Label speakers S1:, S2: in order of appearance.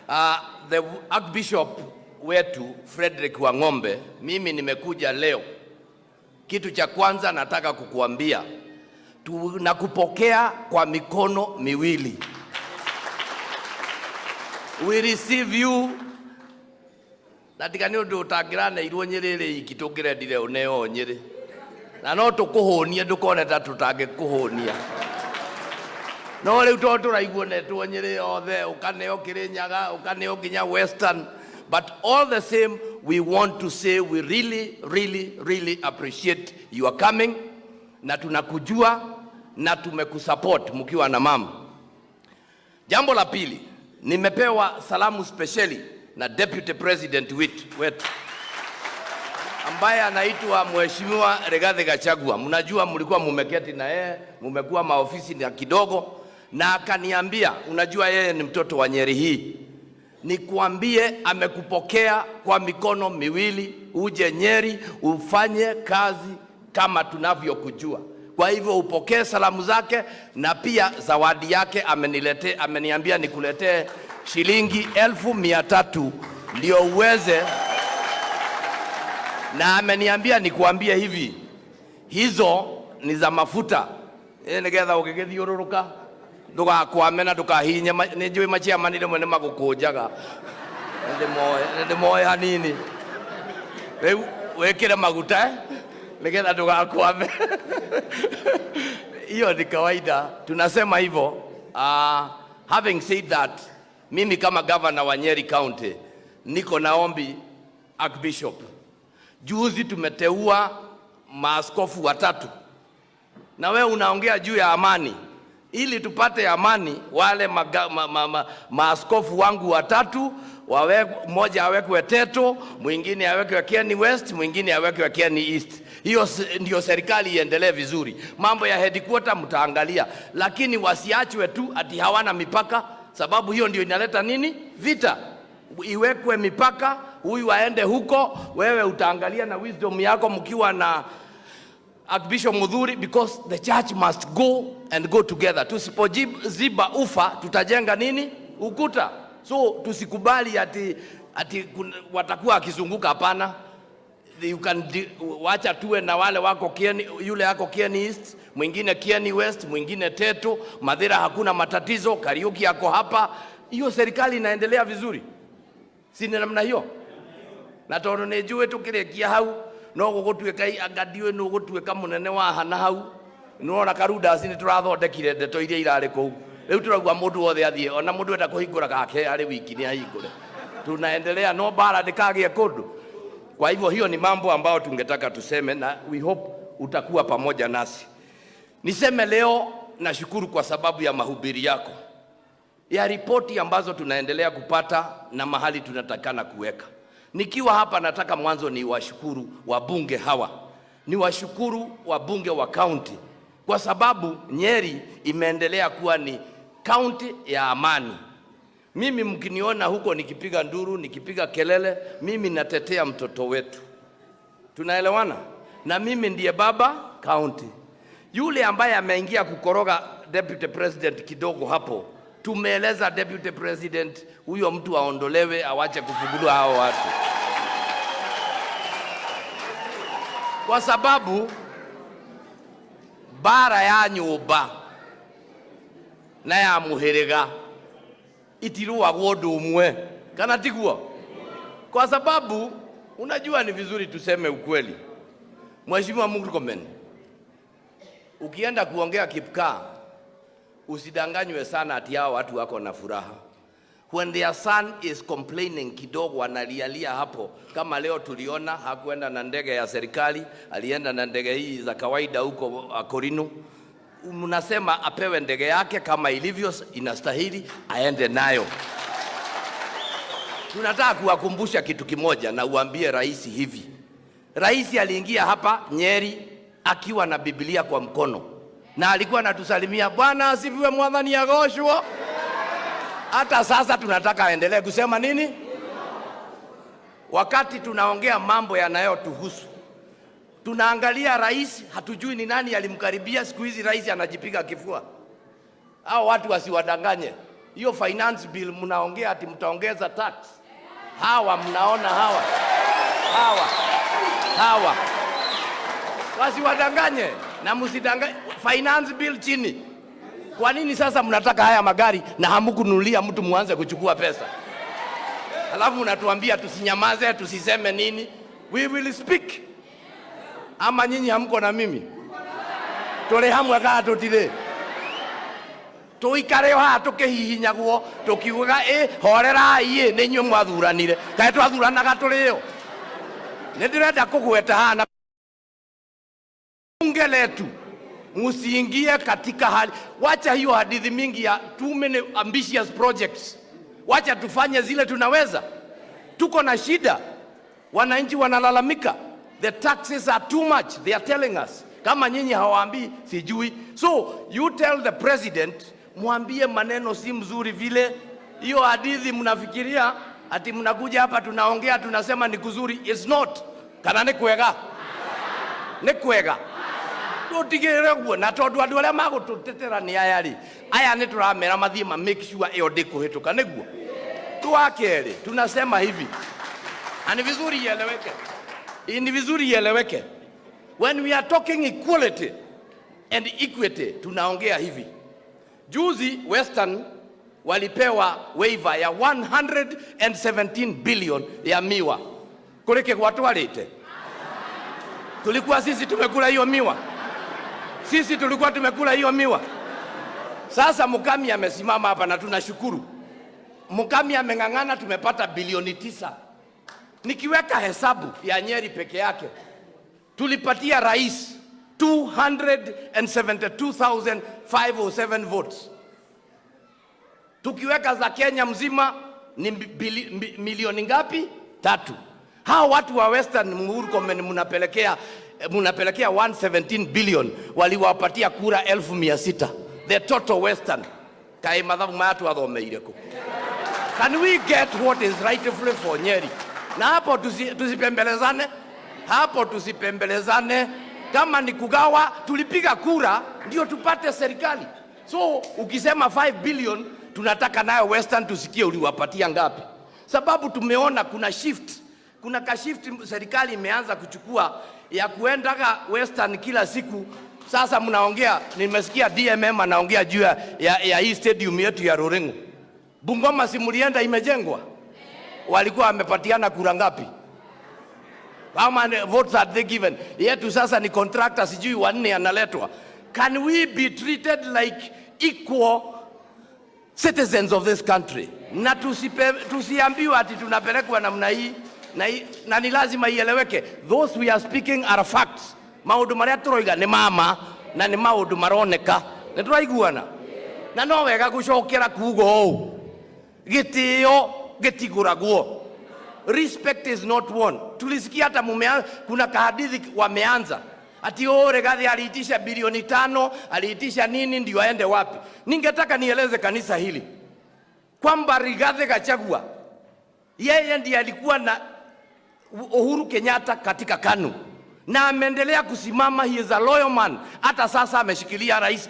S1: The Archbishop wetu Frederick Wang'ombe, mimi nimekuja leo. Kitu cha kwanza nataka kukuambia, tunakupokea kwa mikono miwili. We receive you na tiga nĩ ũndũ ũtangĩraneirwo Nyĩrĩ ĩrĩ iki tũngĩrendire ũneo Nyĩrĩ na no tũkũhũnie ndũkone ta tũtangĩkũhũnia no rĩu tondũ tũraiguo netwo Nyĩrĩ yothe ũkaneo Kĩrĩnyaga ũkaneo nginya Western, but all the same we want to say we really really really appreciate your coming na tunakujua na tumekusupport mkiwa na mama. Jambo la pili, nimepewa salamu spesheli na Deputy President wetu ambaye anaitwa Mheshimiwa Rigathi Gachagua. Mnajua mlikuwa mumeketi na yeye, mumekuwa maofisi na kidogo, na akaniambia, unajua yeye ni mtoto wa Nyeri hii, nikuambie amekupokea kwa mikono miwili, uje Nyeri ufanye kazi kama tunavyokujua. Kwa hivyo upokee salamu zake na pia zawadi yake ameniletea, ameniambia nikuletee shilingi 300,000 ndio uweze, na ameniambia nikuambie hivi, hizo ni za mafuta nigetha ũgĩgĩthiũrũrũka ndũgakwame na ndũkahihinye. Nĩ njũĩ maciamani rĩmwe nĩ magũkũnjaga, nĩ ndĩmoĩ hanini. Rĩu wĩkĩre maguta nigetha ndũgakwame. Hiyo ni kawaida, tunasema hivyo. Having said that, mimi kama governor wa Nyeri County niko na ombi Archbishop. Juzi tumeteua maaskofu watatu na we unaongea juu ya amani. Ili tupate amani, wale maaskofu wangu watatu wawe, mmoja awekwe Teto, mwingine awekwe Kieni West, mwingine awekwe Kieni East. Hiyo ndio serikali iendelee vizuri. Mambo ya headquarter mtaangalia, lakini wasiachwe tu ati hawana mipaka, sababu hiyo ndio inaleta nini? Vita. Iwekwe mipaka, huyu aende huko, wewe utaangalia na wisdom yako mkiwa na Archbishop Mudhuri, because the church must go and go together. Tusipoziba ufa tutajenga nini? Ukuta. So tusikubali ati watakuwa akizunguka, hapana. You can wacha tuwe na wale wako Kieni, yule ako Kieni East, mwingine Kieni West, mwingine Teto, Mathira hakuna matatizo, Kariuki ako hapa. Hiyo serikali inaendelea vizuri, si ni namna hiyo? Na tondu nĩ njũĩ tũkĩrĩkia hau no gũgũtuĩka anga ndiũĩ nũ gũtuĩka mũnene wa hana hau nĩwona Karundasi nĩ tũrathondekire ndeto iria irarĩ kũu. Rĩu tũrauga mũndũ wothe athiĩ, ona mũndũ enda kũhingũra gake arĩ wiki nĩ ahingũre, tunaendelea, no bara ndĩkagĩe kũndũ. Kwa hivyo hiyo ni mambo ambayo tungetaka tuseme na we hope utakuwa pamoja nasi. Niseme leo nashukuru kwa sababu ya mahubiri yako ya ripoti ambazo tunaendelea kupata na mahali tunatakana kuweka. Nikiwa hapa nataka mwanzo ni washukuru wabunge hawa, ni washukuru wabunge wa kaunti kwa sababu Nyeri imeendelea kuwa ni kaunti ya amani. Mimi mkiniona huko nikipiga nduru, nikipiga kelele, mimi natetea mtoto wetu. Tunaelewana? Na mimi ndiye baba kaunti. Yule ambaye ameingia kukoroga deputy president kidogo hapo, tumeeleza deputy president huyo mtu aondolewe, awache kufunguliwa hao watu, kwa sababu bara ya nyumba na ya muhiriga itirũagwo ũndũ ũmwe, kana tiguo? Kwa sababu unajua ni vizuri tuseme ukweli. Mheshimiwa Murkomen, ukienda kuongea Kipkaa usidanganywe sana ati hao watu wako na furaha. When their son is complaining kidogo, analialia hapo. Kama leo tuliona hakuenda na ndege ya serikali, alienda na ndege hii za kawaida huko Korino. Mnasema apewe ndege yake kama ilivyo inastahili, aende nayo. Tunataka kuwakumbusha kitu kimoja, na uambie rais hivi. Rais aliingia hapa Nyeri akiwa na Biblia kwa mkono na alikuwa anatusalimia, Bwana asifiwe, mwathani agoshwo. Hata sasa tunataka aendelee kusema nini? Wakati tunaongea mambo yanayotuhusu, tunaangalia rais, hatujui ni nani alimkaribia. Siku hizi rais anajipiga kifua. Hao watu wasiwadanganye. Hiyo finance bill mnaongea ati mtaongeza tax. Hawa mnaona hawa hawa hawa wasiwadanganye na msidanganye. Finance bill chini. Kwa nini sasa mnataka haya magari na hamkununulia mtu muanze kuchukua pesa? Alafu unatuambia tusinyamaze, tusiseme nini? We will speak. Ama nyinyi hamko na mimi? Tuli hamwe kana tutire? Tuikare haha tukihihinyagwo tukiugaga ĩ horerai ĩ nĩ inyuĩ mwathuranire. Kaĩ twathuranaga tũrĩ o? Nĩ ndĩrenda kũgweta haha na bunge letu, musiingie katika hali, wacha hiyo hadithi mingi ya too many ambitious projects. Wacha tufanye zile tunaweza. Tuko na shida, wananchi wanalalamika, the taxes are too much, they are telling us. Kama nyinyi hawaambii sijui. So you tell the president, mwambie maneno si mzuri vile. Hiyo hadithi mnafikiria ati mnakuja hapa tunaongea tunasema ni kuzuri, it's not. Kana nĩ kwega? Nĩ kwega? Tutigĩrĩre guo na tondũ andũ arĩa magũtũtetera nĩ aya rĩ, aya nĩ tũramera mathiĩ ma make sure ĩyo ndĩkũhĩtũka. Nĩguo tu. Wa kerĩ, tunasema hivi na ni vizuri ieleweke, ni vizuri ieleweke, when we are talking equality and equity, tunaongea hivi. Juzi Western walipewa waiver ya 117 billion ya miwa. Kũrĩ kĩgwa twarĩte? Tulikuwa sisi tumekula hiyo miwa? Sisi tulikuwa tumekula hiyo miwa? Sasa Mukami amesimama hapa na tunashukuru. Mukami ameng'ang'ana, tumepata bilioni 9. Nikiweka hesabu ya Nyeri peke yake, tulipatia rais 272,507 votes. Tukiweka za Kenya mzima ni milioni ngapi? 3. Hawa watu wa Western, Murkomen, munapelekea 117 billion, waliwapatia kura 600,000. The total Western. Kaĩ mathabu maya twathomeire kũ? Can we get what is rightfully for Nyeri? Na hapo tusipembelezane, hapo tusipembelezane. Kama ni kugawa, tulipiga kura ndio tupate serikali. So ukisema 5 billion tunataka nayo Western tusikie uliwapatia ngapi, sababu tumeona kuna shift, kuna ka shift serikali imeanza kuchukua ya kuendaga Western kila siku. Sasa mnaongea, nimesikia DMM anaongea juu ya hii stadium yetu ya Ruring'u. Bungoma si mlienda imejengwa? Walikuwa wamepatiana kura ngapi? How many votes are they given? Yetu sasa ni contractor sijui wanne analetwa. Can we be treated like equal citizens of this country? Na tusiambiwe ati tunapelekwa namna hii na, na ni lazima ieleweke. Those we are speaking are facts. Maundu maria turoiga ni mama na ni maundu maroneka. Nĩ tũraiguana? Na no wega gucokera kuga ũũ, gĩtĩo gĩtigũragwo. Respect is not won. Tulisikia hata kuna kahadithi wameanza ati oh, Rigathi aliitisha bilioni 5, aliitisha nini ndio aende wapi? Ningetaka nieleze kanisa hili kwamba Rigathi Gachagua yeye ndiye alikuwa na Uhuru Kenyatta katika KANU na ameendelea kusimama. He is a loyal man. Hata sasa ameshikilia rais.